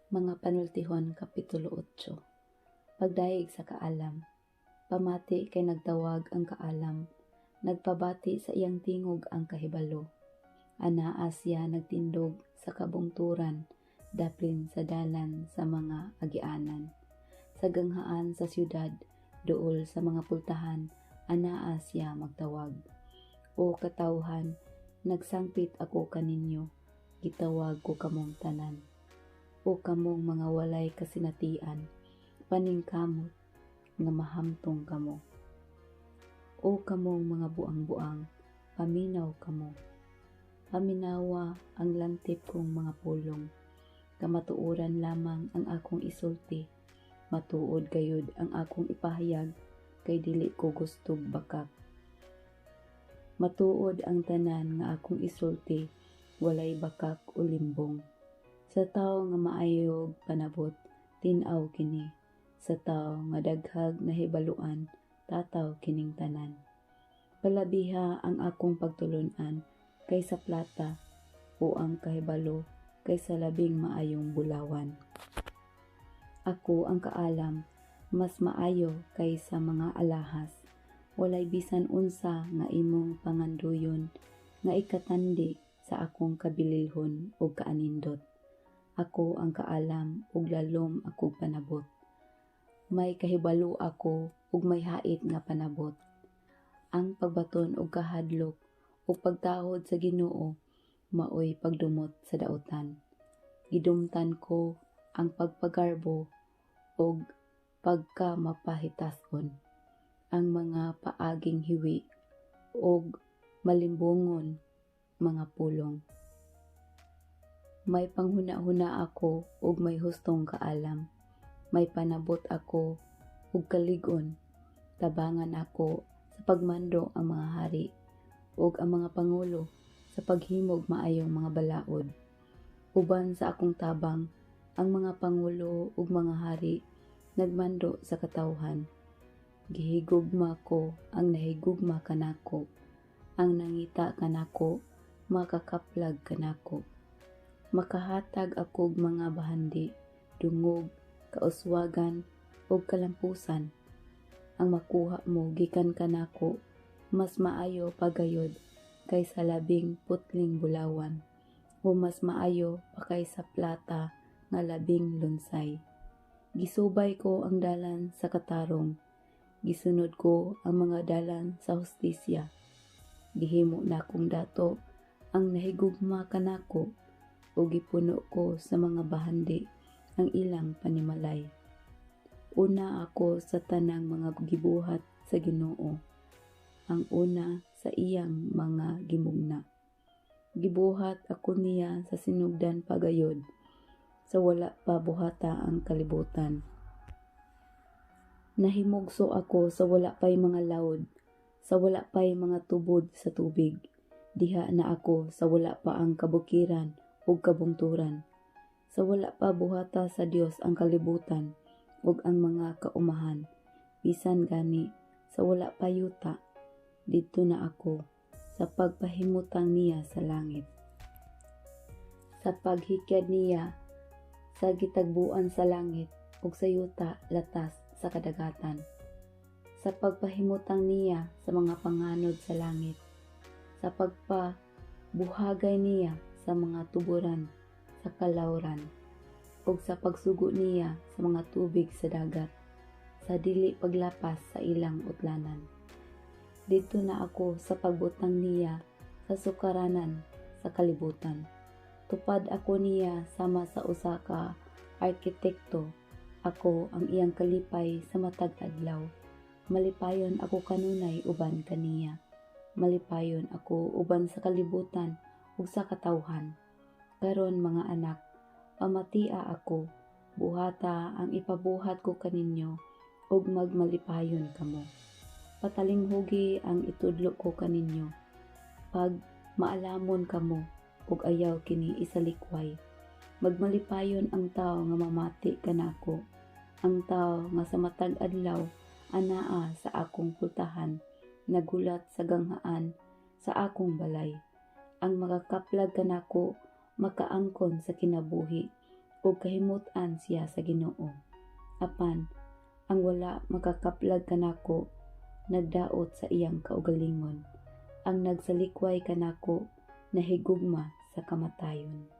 Mga Panultihon Kapitulo 8. Pagdayeg sa kaalam. Pamati kay nagtawag ang kaalam, nagpabati sa iyang tingog ang kahibalo. Anaa siya nagtindog sa kabungturan, daplin sa dalan sa mga agianan. Sa ganghaan sa syudad, duol sa mga pultahan, anaa siya magtawag. O katawhan, nagsangpit ako kaninyo, gitawag ko kamong tanan. O kamong mga walay kasinatian, paningkamot nga mahamtong kamo. O kamong mga buang-buang, paminaw kamo. Paminawa ang lantip kong mga pulong. Kamatuoran lamang ang akong isulti. Matuod gayud ang akong ipahayag kay dili ko gustog bakak. Matuod ang tanan nga akong isulti, walay bakak o limbong. Sa tawo nga maayog panabot, tin-aw kini. Sa tawo nga daghag nahibaluan, tataw kining tanan. Palabiha ang akong pagtulun-an kaysa plata o ang kahibalo kaysa labing maayong bulawan. Ako ang kaalam, mas maayo kaysa mga alahas. Walay bisan unsa nga imong pangandoyon nga ikatandi sa akong kabililhon ug kaanindot. Ako ang kaalam ug lalom akog panabot. May kahibalo ako ug may hait nga panabot. Ang pagbaton og kahadlok ug pagtahod sa Ginoo maoy pagdumot sa dautan. Gidumtan ko ang pagpagarbo ug pagkamapahitas-on, ang mga paaging hiwi ug malimbongon mga pulong. May panghuna-huna ako ug may hustong kaalam. May panabot ako ug kalig-on. Tabangan ako sa pagmando ang mga hari ug ang mga pangulo sa paghimog maayong mga balaod. Uban sa akong tabang, ang mga pangulo ug mga hari nagmando sa katawhan. Gihigugma ko ang nahigugma kanako. Ang nangita kanako makakaplag kanako. Makahatag akog mga bahandi, dungog, kauswagan ug kalampusan. Ang makuha mo gikan kanako mas maayo pa gayud kaysa labing putling bulawan o mas maayo pa kaysa plata nga labing lunsay. Gisubay ko ang dalan sa katarong, gisunod ko ang mga dalan sa hustisya. Gihimo nakong dato ang nahigugma kanako ug gipuno ko sa mga bahandi ang ilang panimalay. Una ako sa tanang mga gibuhat sa Ginoo, ang una sa iyang mga gimugna. Gibuhat ako niya sa sinugdan pa gayud, sa wala pa buhata ang kalibutan. Nahimugso ako sa wala pa'y mga lawd, sa wala pa'y mga tubod sa tubig. Diha na ako sa wala pa ang kabukiran ug kabungturan. Sa wala pa buhata sa Dios ang kalibutan ug ang mga kaumahan. Bisan gani sa wala pa yuta, didto na ako sa pagpahimutang niya sa langit. Sa paghikyad niya sa gitagbuan sa langit ug sa yuta latas sa kadagatan. Sa pagpahimutang niya sa mga panganod sa langit. Sa pagpabuhagay niya sa mga tuburan sa kalawran ug sa pagsugo niya sa mga tubig sa dagat sa dili paglapas sa ilang utlanan. Didto na ako sa pagbutang niya sa sukaranan sa kalibutan. Tupad ako niya sama sa usa ka arkitekto. Ako ang iyang kalipay sa matag adlaw. Malipayon ako kanunay uban kaniya. Malipayon ako uban sa kalibutan ug sa katawhan. Karon, mga anak, pamatia ako. Buhata ang ipabuhat ko kaninyo ug magmalipayon kamo. Patalinghugi ang itudlo ko kaninyo. Pag maalamon kamo ug ayaw kini isalikway. Magmalipayon ang tawo nga mamati kanako. Ang tawo nga sa matag adlaw anaa sa akong pultahan, nagulat sa ganghaan sa akong balay. Ang makakaplag kanako makaangkon sa kinabuhi ug kahimut-an siya sa Ginoo. Apan ang wala makakaplag kanako nagdaot sa iyang kaugalingon. Ang nagsalikway kanako nahigugma sa kamatayon.